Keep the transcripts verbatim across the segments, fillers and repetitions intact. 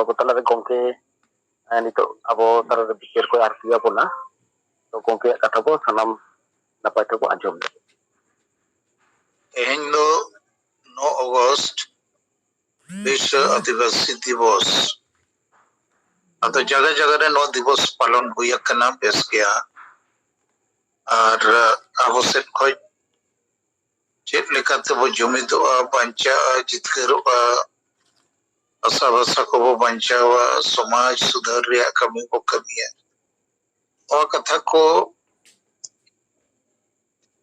ᱟᱵᱚ ᱛᱟᱞᱟᱨᱮ ᱜᱚᱢᱠᱮ, ᱮᱸ, ᱱᱤᱛᱚᱜ ᱟᱵᱚ ᱛᱟᱞᱟᱨᱮ ᱵᱤᱪᱟᱹᱨ ᱠᱚᱭ ᱟᱨ ᱦᱩᱭ ᱟᱵᱚᱱᱟ᱾ ᱛᱚ ᱜᱚᱢᱠᱮᱭᱟᱜ ᱠᱟᱛᱷᱟ ᱠᱚ ᱥᱟᱱᱟᱢ ᱱᱟᱯᱟᱭ ᱛᱮᱵᱚ ᱟᱸᱡᱚᱢ ᱞᱮᱜᱮ᱾ ᱛᱮᱦᱮᱧ ᱫᱚ ᱱᱚ ᱚᱜᱚᱥᱴ, ᱵᱤᱥᱥᱚ ᱟᱹᱫᱤᱵᱟᱹᱥᱤ ᱫᱤᱵᱚᱥ᱾ ᱟᱫᱚ ᱡᱟᱭᱜᱟ ᱡᱟᱭᱜᱟ ᱨᱮ ᱱᱚᱣᱟ ᱫᱤᱵᱚᱥ ᱯᱟᱞᱚᱱ ᱦᱩᱭ ᱟᱠᱟᱱᱟ, ᱵᱮᱥ ᱜᱮᱭᱟ᱾ ᱟᱨ ᱟᱵᱚ ᱥᱮᱫ ᱠᱷᱚᱡ ᱪᱮᱫ ᱞᱮᱠᱟ ᱛᱮᱵᱚ ᱡᱩᱢᱤᱫᱚᱜᱼᱟ, ᱵᱟᱧᱪᱟᱜᱼᱟ, ᱡᱤᱛᱠᱟᱹᱨᱚᱜᱼᱟ, ᱵᱷᱟᱥᱟ ᱵᱷᱟᱥᱟ ᱠᱚᱵᱚ ᱵᱟᱧᱪᱟᱣᱟ, ᱥᱚᱢᱟᱡᱽ ᱥᱩᱫᱷᱟᱹᱨ ᱨᱮᱭᱟᱜ ᱠᱟᱹᱢᱤ ᱵᱚ ᱠᱟᱹᱢᱤᱭᱟ, ᱱᱚᱣᱟ ᱠᱟᱛᱷᱟ ᱠᱚ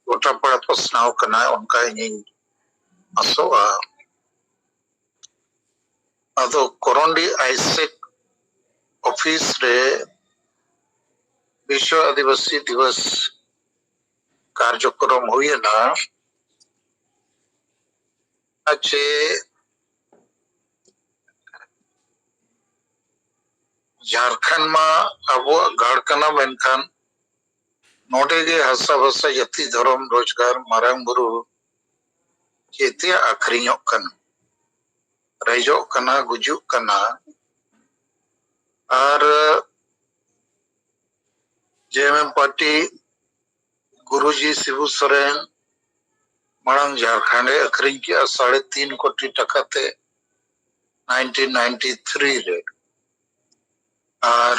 ᱜᱚᱴᱟ ᱯᱟᱲᱟ ᱯᱟᱥᱱᱟᱣ ᱠᱟᱱᱟ, ᱚᱱᱠᱟ ᱤᱧᱤᱧ ᱟᱥᱚᱜᱼᱟ᱾ ᱟᱫᱚ ᱠᱚᱨᱚᱱᱰᱤ ᱟᱭᱥᱮᱠ ᱚᱯᱷᱤᱥ ᱨᱮ ᱵᱤᱥᱥᱚ ᱟᱹᱫᱤᱵᱟᱹᱥᱤ ᱫᱤᱵᱚᱥ ᱠᱟᱨᱡᱚᱠᱨᱚᱢ ᱦᱩᱭᱮᱱᱟ᱾ ᱟᱨ ᱪᱮ ᱡᱷᱟᱲᱠᱷᱚᱸᱰ ᱢᱟ ᱟᱵᱚᱣᱟᱜ ᱜᱟᱲ ᱠᱟᱱᱟ, ᱢᱮᱱᱠᱷᱟᱱ ᱱᱚᱰᱮ ᱜᱮ ᱦᱟᱥᱟ ᱵᱷᱟᱥᱟ, ᱡᱟᱹᱛᱤ, ᱫᱷᱚᱨᱚᱢ, ᱨᱳᱡᱽᱜᱟᱨ, ᱢᱟᱨᱟᱝ ᱵᱩᱨᱩ ᱡᱮᱛᱮᱭᱟᱜ ᱟᱹᱠᱷᱨᱤᱧᱚᱜ ᱠᱟᱱᱟ, ᱨᱮᱡᱚᱜ ᱠᱟᱱᱟ, ᱜᱩᱡᱩᱜ ᱠᱟᱱᱟ᱾ ᱟᱨ ᱡᱮ ᱮᱢ ᱮᱢ ᱯᱟᱨᱴᱤ ᱜᱩᱨᱩᱡᱤ ᱥᱤᱵᱩ ᱥᱚᱨᱮᱱ ᱢᱟᱲᱟᱝ ᱡᱷᱟᱲᱠᱷᱚᱸᱰ ᱮ ᱟᱹᱠᱷᱨᱤᱧ ᱠᱮᱜᱼᱟ ᱥᱟᱲᱮ ᱛᱤᱱ ᱠᱳᱴᱤ ᱴᱟᱠᱟ ᱛᱮ nineteen ninety-three ᱨᱮ᱾ ᱟᱨ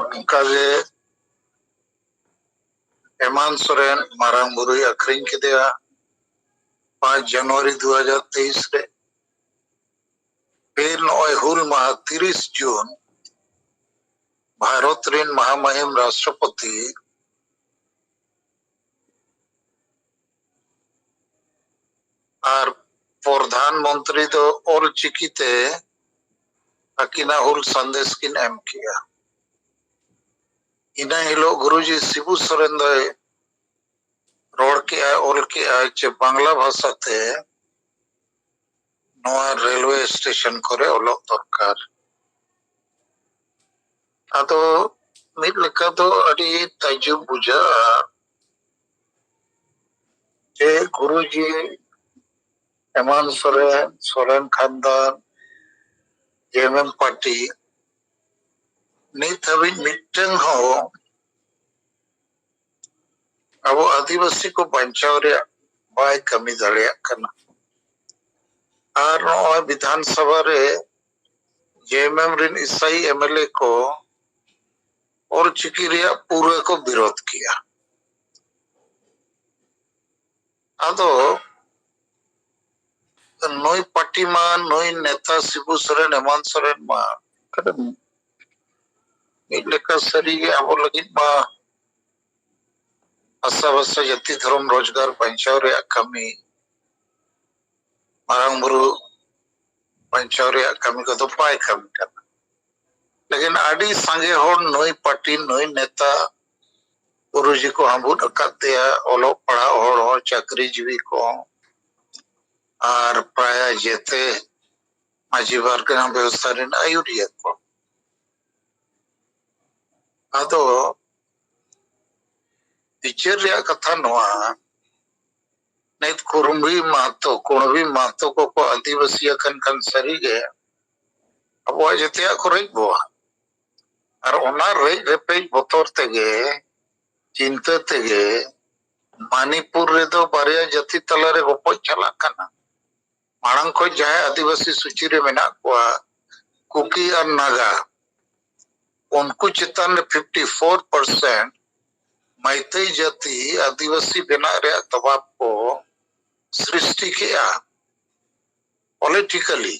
ᱚᱱᱠᱟᱜᱮ ᱦᱮᱢᱟᱱᱛ ᱥᱚᱨᱮᱱ ᱢᱟᱨᱟᱝ ᱵᱩᱨᱩᱭ ᱟᱹᱠᱷᱨᱤᱧ ᱠᱮᱫᱮᱭᱟ ᱯᱟᱸᱪ ᱡᱟᱱᱩᱣᱟᱨᱤ ᱫᱩ ᱦᱟᱡᱟᱨ ᱛᱮᱭᱤᱥ ᱨᱮ᱾ ᱯᱷᱤᱨ ᱱᱚᱜᱼᱚᱭ ᱦᱩᱞ ᱢᱟᱦᱟ ᱛᱤᱨᱤᱥ ᱡᱩᱱ ᱵᱷᱟᱨᱚᱛ ᱨᱮᱱ ᱢᱟᱦᱟᱢᱟᱹᱦᱤᱢ ᱨᱟᱥᱴᱨᱚᱯᱚᱛᱤ ᱟᱨ ᱯᱨᱚᱫᱷᱟᱱ ᱢᱚᱱᱛᱨᱤ ᱫᱚ ᱚᱞ ᱪᱤᱠᱤ ᱛᱮ ᱟᱹᱠᱤᱱᱟᱜ ᱦᱩᱞ ᱥᱟᱸᱫᱮᱥ ᱠᱤᱱ ᱮᱢ ᱠᱮᱜᱼᱟ᱾ ᱤᱱᱟᱹ ᱦᱤᱞᱳᱜ ᱜᱩᱨᱩᱡᱤ ᱥᱤᱵᱩ ᱥᱚᱨᱮᱱ ᱫᱚᱭ ᱨᱚᱲ ᱠᱮᱜᱼᱟ, ᱚᱞ ᱠᱮᱜᱼᱟ ᱡᱮ ᱵᱟᱝᱞᱟ ᱵᱷᱟᱥᱟ ᱛᱮ ᱱᱚᱣᱟ ᱨᱮᱞᱣᱮ ᱥᱴᱮᱥᱚᱱ ᱠᱚᱨᱮ ᱚᱞᱚᱜ ᱫᱚᱨᱠᱟᱨ᱾ ᱟᱫᱚ ᱢᱤᱫ ᱞᱮᱠᱟ ᱫᱚ ᱟᱹᱰᱤ ᱛᱟᱡᱩᱵ ᱵᱩᱡᱷᱟᱹᱜᱼᱟ ᱡᱮ ᱜᱩᱨᱩᱡᱤ ᱦᱮᱢᱟᱱᱛ ᱥᱚᱨᱮᱱ, ᱥᱚᱨᱮᱱ ᱠᱷᱟᱱᱫᱟᱱ, ᱡᱮ ᱮᱢ ᱮᱢ ᱯᱟᱨᱴᱤ ᱱᱤᱛ ᱦᱟᱹᱵᱤᱡ ᱢᱤᱫᱴᱟᱝ ᱦᱚᱸ ᱟᱵᱚ ᱟᱹᱫᱤᱵᱟᱹᱥᱤ ᱠᱚ ᱵᱟᱧᱪᱟᱣ ᱨᱮᱭᱟᱜ ᱵᱟᱭ ᱠᱟᱹᱢᱤ ᱫᱟᱲᱮᱭᱟᱜ ᱠᱟᱱᱟ᱾ ᱟᱨ ᱱᱚᱜᱼᱚᱭ ᱵᱤᱫᱷᱟᱱ ᱥᱚᱵᱷᱟ ᱨᱮ ᱡᱮ ᱮᱢ ᱮᱢ ᱨᱮᱱ ᱤᱥᱟᱹᱭ ᱮᱢ ᱮᱞ ᱮ ᱠᱚ ᱚᱞ ᱪᱤᱠᱤ ᱨᱮᱭᱟᱜ ᱯᱩᱨᱟᱹ ᱠᱚ ᱵᱤᱨᱳᱫᱷ ᱠᱮᱜᱼᱟ᱾ ᱟᱫᱚ ᱱᱩᱭ ᱯᱟᱨᱴᱤ ᱢᱟ, ᱱᱩᱭ ᱱᱮᱛᱟ ᱥᱤᱵᱩ ᱥᱚᱨᱮᱱ, ᱦᱮᱢᱟᱱᱛ ᱥᱚᱨᱮᱱ ᱢᱟ ᱢᱤᱫ ᱞᱮᱠᱟ ᱥᱟᱹᱨᱤᱜᱮ ᱟᱵᱚ ᱞᱟᱹᱜᱤᱫ ᱢᱟ ᱟᱥᱟ ᱵᱷᱟᱥᱟ, ᱡᱟᱹᱛᱤ, ᱫᱷᱚᱨᱚᱢ, ᱨᱳᱡᱽᱜᱟᱨ ᱵᱟᱧᱪᱟᱣ ᱨᱮᱭᱟᱜ ᱠᱟᱹᱢᱤ, ᱢᱟᱨᱟᱝ ᱵᱩᱨᱩ ᱵᱟᱧᱪᱟᱣ ᱨᱮᱭᱟᱜ ᱠᱟᱹᱢᱤ ᱠᱚᱫᱚ ᱵᱟᱭ ᱠᱟᱹᱢᱤ ᱠᱟᱱᱟ᱾ ᱞᱮᱠᱤᱱ ᱟᱹᱰᱤ ᱥᱟᱸᱜᱮ ᱦᱚᱲ ᱱᱩᱭ ᱯᱟᱨᱴᱤ, ᱱᱩᱭ ᱱᱮᱛᱟ ᱜᱩᱨᱩᱡᱤ ᱠᱚ ᱦᱟᱹᱵᱩᱫ ᱟᱠᱟᱫ ᱛᱮᱭᱟ, ᱚᱞᱚᱜ ᱯᱟᱲᱦᱟᱜ ᱦᱚᱲ ᱦᱚᱸ, ᱪᱟᱹᱠᱨᱤ ᱡᱤᱵᱤ ᱠᱚ, ᱟᱨ ᱯᱨᱟᱭ ᱡᱮᱛᱮ ᱢᱟᱹᱡᱷᱤ ᱯᱟᱨᱜᱟᱱᱟ ᱵᱮᱵᱚᱥᱛᱷᱟ ᱨᱮᱱ ᱟᱹᱭᱩᱨᱤᱭᱟᱹ ᱠᱚ᱾ ᱟᱫᱚ ᱵᱤᱪᱟᱹᱨ ᱨᱮᱭᱟᱜ ᱠᱟᱛᱷᱟ ᱱᱚᱣᱟ, ᱱᱤᱛ ᱠᱩᱲᱢᱤ ᱢᱟᱦᱟᱛᱚ, ᱠᱩᱲᱢᱤ ᱢᱟᱦᱟᱛᱚ ᱠᱚᱠᱚ ᱟᱹᱫᱤᱵᱟᱹᱥᱤ ᱟᱠᱟᱱ ᱠᱷᱟᱱ ᱥᱟᱹᱨᱤᱜᱮ ᱟᱵᱚᱣᱟᱜ ᱡᱮᱛᱮᱭᱟᱜ ᱠᱚ ᱨᱮᱡ ᱵᱚᱣᱟ᱾ ᱟᱨ ᱚᱱᱟ ᱨᱮᱡ ᱨᱮᱯᱮᱡ ᱵᱚᱛᱚᱨ ᱛᱮᱜᱮ, ᱪᱤᱱᱛᱟᱹ ᱛᱮᱜᱮ ᱢᱟᱱᱤᱯᱩᱨ ᱨᱮᱫᱚ ᱵᱟᱨᱭᱟ ᱡᱟᱹᱛᱤ ᱛᱟᱞᱟᱨᱮ ᱜᱚᱯᱚᱡ ᱪᱟᱞᱟᱜ ᱠᱟᱱᱟ᱾ ᱢᱟᱲᱟᱝ ᱠᱷᱚᱱ ᱡᱟᱦᱟᱸᱭ ᱟᱹᱫᱤᱵᱟᱹᱥᱤ ᱥᱩᱪᱤ ᱨᱮ ᱢᱮᱱᱟᱜ ᱠᱚᱣᱟ, ᱠᱩᱠᱤ ᱟᱨ ᱱᱟᱜᱟ, ᱩᱱᱠᱩ ᱪᱮᱛᱟᱱ ᱨᱮ ᱯᱷᱤᱯᱴᱤ ᱯᱷᱳᱨ ᱯᱟᱨᱥᱮᱱᱴ ᱢᱟᱹᱭᱛᱟᱹᱭ ᱡᱟᱹᱛᱤ ᱟᱹᱫᱤᱵᱟᱹᱥᱤ ᱵᱮᱱᱟᱜ ᱨᱮᱭᱟᱜ ᱫᱚᱵᱟᱵ ᱠᱚ ᱥᱨᱤᱥᱴᱤ ᱠᱮᱜᱼᱟ ᱯᱚᱞᱤᱴᱤᱠᱟᱞᱤ᱾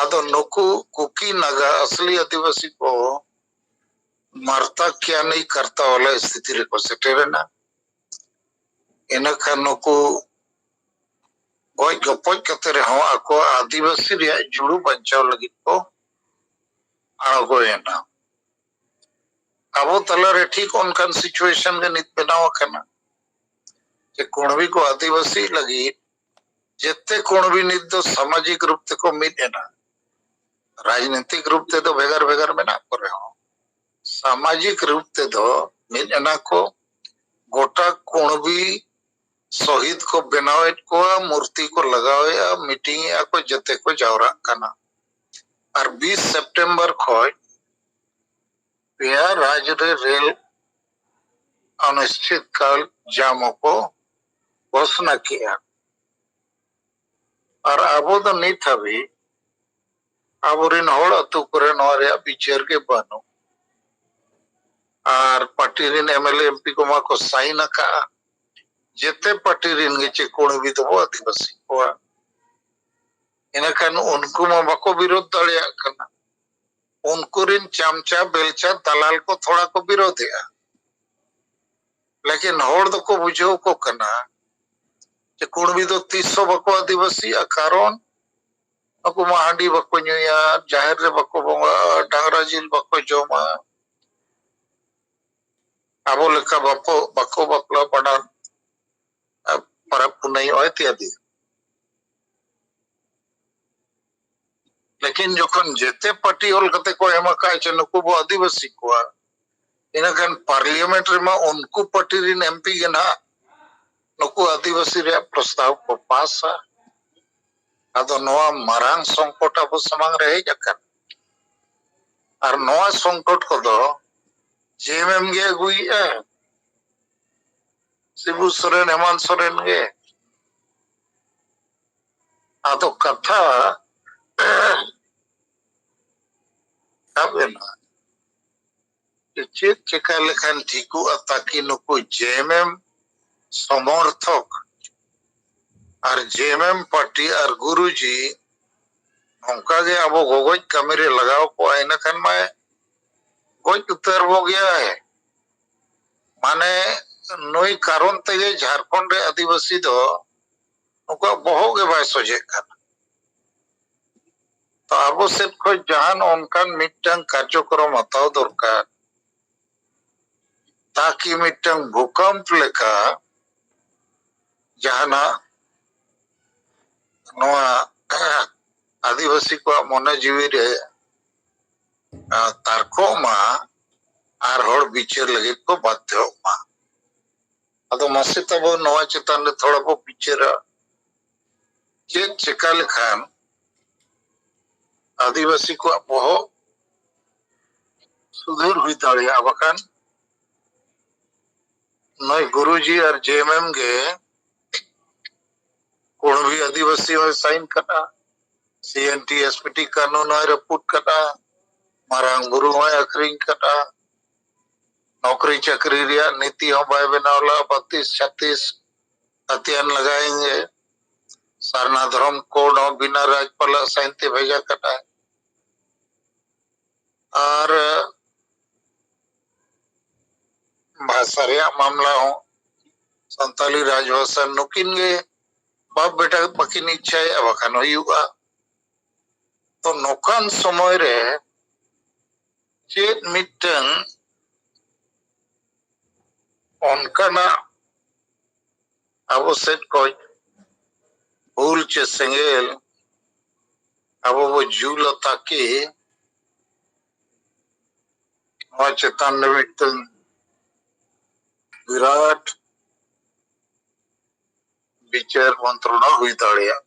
ᱟᱫᱚ ᱱᱩᱠᱩ ᱠᱩᱠᱤ ᱱᱟᱜᱟ ᱟᱥᱞᱤ ᱟᱹᱫᱤᱵᱟᱹᱥᱤ ᱠᱚ ᱢᱟᱨᱛᱟ ᱠᱤᱭᱟᱱᱤ ᱠᱟᱨᱛᱟ ᱣᱟᱞᱟ ᱥᱛᱷᱤᱛᱤ ᱨᱮᱠᱚ ᱥᱮᱴᱮᱨᱮᱱᱟ᱾ ᱤᱱᱟᱹᱠᱷᱟᱱ ᱱᱩᱠᱩ ᱜᱚᱡ ᱜᱚᱯᱚᱡ ᱠᱟᱛᱮ ᱨᱮᱦᱚᱸ ᱟᱠᱚᱣᱟᱜ ᱟᱹᱫᱤᱵᱟᱹᱥᱤ ᱨᱮᱭᱟᱜ ᱡᱩᱲᱩ ᱵᱟᱧᱪᱟᱣ ᱞᱟᱹᱜᱤᱫ ᱠᱚ ᱟᱬᱜᱚᱭᱮᱱᱟ᱾ ᱟᱵᱚ ᱛᱟᱞᱟᱨᱮ ᱴᱷᱤᱠ ᱚᱱᱠᱟᱱ ᱥᱤᱪᱩᱭᱮᱥᱚᱱ ᱜᱮ ᱱᱤᱛ ᱵᱮᱱᱟᱣ ᱟᱠᱟᱱᱟ ᱡᱮ ᱠᱩᱬᱵᱤ ᱠᱚ ᱟᱹᱫᱤᱵᱟᱹᱥᱤ ᱞᱟᱹᱜᱤᱫ ᱡᱮᱛᱮ ᱠᱩᱬᱵᱤ ᱱᱤᱛ ᱫᱚ ᱥᱟᱢᱟᱡᱤᱠ ᱨᱩᱯ ᱛᱮᱠᱚ ᱢᱤᱫ ᱮᱱᱟ᱾ ᱨᱟᱡᱽᱱᱤᱛᱤᱠ ᱨᱩᱯ ᱛᱮᱫᱚ ᱵᱷᱮᱜᱟᱨ ᱵᱷᱮᱜᱟᱨ ᱢᱮᱱᱟᱜ ᱠᱚ ᱨᱮᱦᱚᱸ, ᱥᱟᱢᱟᱡᱤᱠ ᱨᱩᱯ ᱛᱮᱫᱚ ᱢᱤᱫ ᱮᱱᱟ ᱠᱚ᱾ ᱜᱚᱴᱟ ᱠᱩᱬᱵᱤ ᱥᱚᱦᱤᱫ ᱠᱚ ᱵᱮᱱᱟᱣᱮᱫ ᱠᱚᱣᱟ, ᱢᱩᱨᱛᱤ ᱠᱚ ᱞᱟᱜᱟᱣᱮᱫᱼᱟ, ᱢᱤᱴᱤᱝ ᱮᱫᱼᱟ ᱠᱚ, ᱡᱮᱛᱮ ᱠᱚ ᱡᱟᱣᱨᱟᱜ ᱠᱟᱱᱟ᱾ ᱟᱨ ᱵᱤᱥ ᱥᱮᱯᱴᱮᱢᱵᱚᱨ ᱠᱷᱚᱱ ᱯᱮᱭᱟ ᱨᱟᱡᱽ ᱨᱮ ᱨᱮᱞ ᱚᱱᱤᱥᱪᱤᱛ ᱠᱟᱞ ᱡᱟᱢ ᱦᱚᱸᱠᱚ ᱜᱷᱳᱥᱱᱟ ᱠᱮᱜᱼᱟ᱾ ᱟᱨ ᱟᱵᱚ ᱫᱚ ᱱᱤᱛ ᱦᱟᱹᱵᱤᱡ ᱟᱵᱚᱨᱮᱱ ᱦᱚᱲ ᱟᱹᱛᱩ ᱠᱚᱨᱮ ᱱᱚᱣᱟ ᱨᱮᱭᱟᱜ ᱵᱤᱪᱟᱹᱨ ᱜᱮ ᱵᱟᱹᱱᱩᱜ᱾ ᱟᱨ ᱯᱟᱨᱴᱤ ᱨᱮᱱ M L A, M P ᱠᱚᱢᱟ ᱠᱚ ᱥᱟᱭᱤᱱ ᱟᱠᱟᱜᱼᱟ, ᱡᱮᱛᱮ ᱯᱟᱨᱴᱤ ᱨᱮᱱ ᱜᱮ ᱪᱮ ᱠᱩᱬᱵᱤ ᱫᱚᱵᱚ ᱟᱹᱫᱤᱵᱟᱹᱥᱤ ᱠᱚᱣᱟ᱾ ᱤᱱᱟᱹᱠᱷᱟᱱ ᱩᱱᱠᱩ ᱢᱟ ᱵᱟᱠᱚ ᱵᱤᱨᱳᱫ ᱫᱟᱲᱮᱭᱟᱜ ᱠᱟᱱᱟ᱾ ᱩᱱᱠᱩ ᱨᱮᱱ ᱪᱟᱢᱪᱟ, ᱵᱮᱞᱪᱟ, ᱫᱟᱞᱟᱞ ᱠᱚ ᱛᱷᱚᱲᱟ ᱠᱚ ᱵᱤᱨᱳᱫᱮᱜᱼᱟ᱾ ᱞᱮᱠᱤᱱ ᱦᱚᱲ ᱫᱚᱠᱚ ᱵᱩᱡᱷᱟᱹᱣ ᱠᱚ ᱠᱟᱱᱟ ᱡᱮ ᱠᱩᱬᱵᱤ ᱫᱚ ᱛᱤᱥ ᱦᱚᱸ ᱵᱟᱠᱚ ᱟᱹᱫᱤᱵᱟᱹᱥᱤᱜᱼᱟ, ᱠᱟᱨᱚᱱ ᱱᱩᱠᱩ ᱢᱟ ᱦᱟᱺᱰᱤ ᱵᱟᱠᱚ ᱧᱩᱭᱟ, ᱡᱟᱦᱮᱨ ᱨᱮ ᱵᱟᱠᱚ ᱵᱚᱸᱜᱟᱜᱼᱟ, ᱰᱟᱝᱨᱟ ᱡᱤᱞ ᱵᱟᱠᱚ ᱡᱚᱢᱟ, ᱟᱵᱚ ᱞᱮᱠᱟ ᱵᱟᱠᱚ, ᱵᱟᱠᱚ ᱵᱟᱯᱞᱟ ᱵᱷᱟᱸᱰᱟᱱ, ᱯᱟᱨᱟᱵᱽ ᱯᱩᱱᱟᱹᱭ ᱱᱚᱜᱼᱚᱭ ᱤᱛᱭᱟᱫᱤ᱾ ᱞᱮᱠᱤᱱ ᱡᱚᱠᱷᱚᱱ ᱡᱮᱛᱮ ᱯᱟᱨᱴᱤ ᱚᱞ ᱠᱟᱛᱮ ᱠᱚ ᱮᱢ ᱟᱠᱟᱫ ᱡᱮ ᱱᱩᱠᱩ ᱵᱚ ᱟᱹᱫᱤᱵᱟᱹᱥᱤ ᱠᱚᱣᱟ, ᱤᱱᱟᱹᱠᱷᱟᱱ ᱯᱟᱨᱞᱤᱭᱟᱢᱮᱱᱴ ᱨᱮᱢᱟ ᱩᱱᱠᱩ ᱯᱟᱨᱴᱤ ᱨᱮᱱ ᱮᱢ ᱯᱤ ᱜᱮ ᱱᱟᱦᱟᱜ ᱱᱩᱠᱩ ᱟᱹᱫᱤᱵᱟᱹᱥᱤ ᱨᱮᱭᱟᱜ ᱯᱨᱚᱥᱛᱟᱵ ᱠᱚ ᱯᱟᱥᱟ᱾ ᱟᱫᱚ ᱱᱚᱣᱟ ᱢᱟᱨᱟᱝ ᱥᱚᱝᱠᱚᱴ ᱟᱵᱚ ᱥᱟᱢᱟᱝ ᱨᱮ ᱦᱮᱡ ᱟᱠᱟᱱᱟ᱾ ᱟᱨ ᱱᱚᱣᱟ ᱥᱚᱝᱠᱚᱴ ᱠᱚᱫᱚ ᱡᱮ ᱮᱢ ᱮᱢ ᱜᱮ ᱟᱹᱜᱩᱭᱮᱫᱼᱟ, ᱥᱤᱵᱩ ᱥᱚᱨᱮᱱ, ᱦᱮᱢᱟᱱᱛ ᱥᱚᱨᱮᱱ ᱜᱮ᱾ ᱟᱫᱚ ᱠᱟᱛᱷᱟ ᱥᱟᱵ ᱮᱱᱟ ᱡᱮ ᱪᱮᱫ ᱪᱮᱠᱟ ᱞᱮᱠᱷᱟᱱ ᱴᱷᱤᱠᱚᱜᱼᱟ, ᱛᱟᱠᱤ ᱱᱩᱠᱩ ᱡᱮ ᱮᱢ ᱮᱢ ᱥᱚᱢᱚᱨᱛᱷᱚᱠ ᱟᱨ ᱡᱮ ᱮᱢ ᱮᱢ ᱯᱟᱨᱴᱤ ᱟᱨ ᱜᱩᱨᱩᱡᱤ ᱱᱚᱝᱠᱟ ᱜᱮ ᱟᱵᱚ ᱜᱚᱜᱚᱡ ᱠᱟᱹᱢᱤ ᱨᱮ ᱞᱟᱜᱟᱣ ᱠᱚᱣᱟ, ᱤᱱᱟᱹ ᱠᱷᱟᱱ ᱢᱟᱭ ᱜᱚᱡ ᱩᱛᱟᱹᱨ ᱵᱚ ᱜᱮᱭᱟᱭ᱾ ᱢᱟᱱᱮ ᱱᱩᱭ ᱠᱟᱨᱚᱱ ᱛᱮᱜᱮ ᱡᱷᱟᱲᱠᱷᱚᱸᱰ ᱨᱮ ᱟᱹᱫᱤᱵᱟᱹᱥᱤ ᱫᱚ ᱱᱩᱠᱩᱣᱟᱜ ᱵᱚᱦᱚᱜ ᱜᱮ ᱵᱟᱭ ᱥᱚᱡᱷᱮᱜ ᱠᱟᱱᱟ᱾ ᱛᱚ ᱟᱵᱚ ᱥᱮᱫ ᱠᱷᱚᱱ ᱡᱟᱦᱟᱱ ᱚᱱᱠᱟᱱ ᱢᱤᱫᱴᱟᱝ ᱠᱟᱨᱡᱚᱠᱨᱚᱢ ᱦᱟᱛᱟᱣ ᱫᱚᱨᱠᱟᱨ, ᱛᱟᱠᱤ ᱢᱤᱫᱴᱟᱝ ᱵᱷᱩᱠᱟᱢᱯ ᱞᱮᱠᱟ ᱡᱟᱦᱟᱱᱟᱜ ᱱᱚᱣᱟ ᱟᱹᱫᱤᱵᱟᱹᱥᱤ ᱠᱚᱣᱟᱜ ᱢᱚᱱᱮ ᱡᱤᱣᱤ ᱨᱮ, ᱟ, ᱛᱟᱨᱠᱚᱜ ᱢᱟ ᱟᱨ ᱦᱚᱲ ᱵᱤᱪᱟᱹᱨ ᱞᱟᱹᱜᱤᱫ ᱠᱚ ᱵᱟᱫᱽᱫᱷᱚᱜ ᱢᱟ᱾ ᱟᱫᱚ ᱢᱟᱥᱮ ᱛᱟᱵᱚ ᱱᱚᱣᱟ ᱪᱮᱛᱟᱱ ᱨᱮ ᱛᱷᱚᱲᱟ ᱵᱚ ᱵᱤᱪᱟᱹᱨᱟ, ᱪᱮᱫ ᱪᱮᱠᱟ ᱞᱮᱠᱷᱟᱱ ᱟᱹᱫᱤᱵᱟᱹᱥᱤ ᱠᱚᱣᱟᱜ ᱵᱚᱦᱚᱜ ᱥᱩᱫᱷᱟᱹᱨ ᱦᱩᱭ ᱫᱟᱲᱮᱭᱟᱜᱼᱟ᱾ ᱵᱟᱠᱷᱟᱱ ᱱᱩᱭ ᱜᱩᱨᱩᱡᱤ ᱟᱨ ᱡᱮ ᱮᱢ ᱮᱢ ᱜᱮ ᱠᱩᱬᱵᱤ ᱟᱹᱫᱤᱵᱟᱹᱥᱤ ᱦᱚᱸᱭ ᱥᱟᱭᱤᱱ ᱠᱟᱫᱟ, ᱥᱤ N T S P T ᱠᱟᱹᱱᱩᱱ ᱦᱚᱸᱭ ᱨᱟᱹᱯᱩᱫ ᱠᱟᱫᱟ, ᱢᱟᱨᱟᱝ ᱵᱩᱨᱩ ᱦᱚᱸᱭ ᱟᱹᱠᱷᱨᱤᱧ ᱠᱟᱫᱟ, ᱱᱚᱠᱨᱤ ᱪᱟᱹᱠᱨᱤ ᱨᱮᱭᱟᱜ ᱱᱤᱛᱤ ᱦᱚᱸ ᱵᱟᱭ ᱵᱮᱱᱟᱣ ᱞᱮᱫᱟ, ᱵᱟᱯᱛᱤᱥ ᱪᱷᱟᱛᱤᱥ ᱦᱟᱹᱛᱤᱭᱟᱱ ᱞᱟᱜᱟᱭᱮᱱ ᱜᱮ, ᱥᱟᱨᱱᱟ ᱫᱷᱚᱨᱚᱢ ᱠᱳᱰ ᱦᱚᱸ ᱵᱤᱱᱟ ᱨᱟᱡᱽᱯᱟᱞᱟᱜ ᱥᱟᱭᱤᱱ ᱛᱮ ᱵᱷᱮᱡᱟ ᱠᱟᱫᱟᱭ᱾ ᱟᱨ ᱵᱷᱟᱥᱟ ᱨᱮᱭᱟᱜ ᱢᱟᱢᱞᱟ ᱦᱚᱸ ᱥᱟᱱᱛᱟᱞᱤ ᱨᱟᱡᱽᱵᱷᱟᱥᱟ ᱱᱩᱠᱤᱱ ᱜᱮ ᱵᱟᱯ ᱵᱮᱴᱟ ᱵᱟᱹᱠᱤᱱ ᱤᱪᱪᱷᱟᱭᱮᱫᱼᱟ, ᱵᱟᱠᱷᱟᱱ ᱦᱩᱭᱩᱜᱼᱟ᱾ ᱛᱚ ᱱᱚᱝᱠᱟᱱ ᱥᱚᱢᱚᱭ ᱨᱮ ᱪᱮᱫ ᱢᱤᱫᱴᱟᱝ ᱚᱱᱠᱟᱱᱟᱜ ᱟᱵᱚ ᱥᱮᱫ ᱠᱷᱚᱱ ᱦᱩᱞ ᱪᱮ ᱥᱮᱸᱜᱮᱞ ᱟᱵᱚ ᱵᱚ ᱡᱩᱞᱟ ᱛᱟᱠᱤ ᱱᱚᱣᱟ ᱪᱮᱛᱟᱱ ᱨᱮ ᱢᱤᱫᱴᱟᱝ ᱵᱤᱨᱟᱴ ᱵᱤᱪᱟᱹᱨ ᱢᱚᱱᱛᱨᱚᱬᱟ ᱦᱩᱭ ᱫᱟᱲᱮᱭᱟᱜ᱾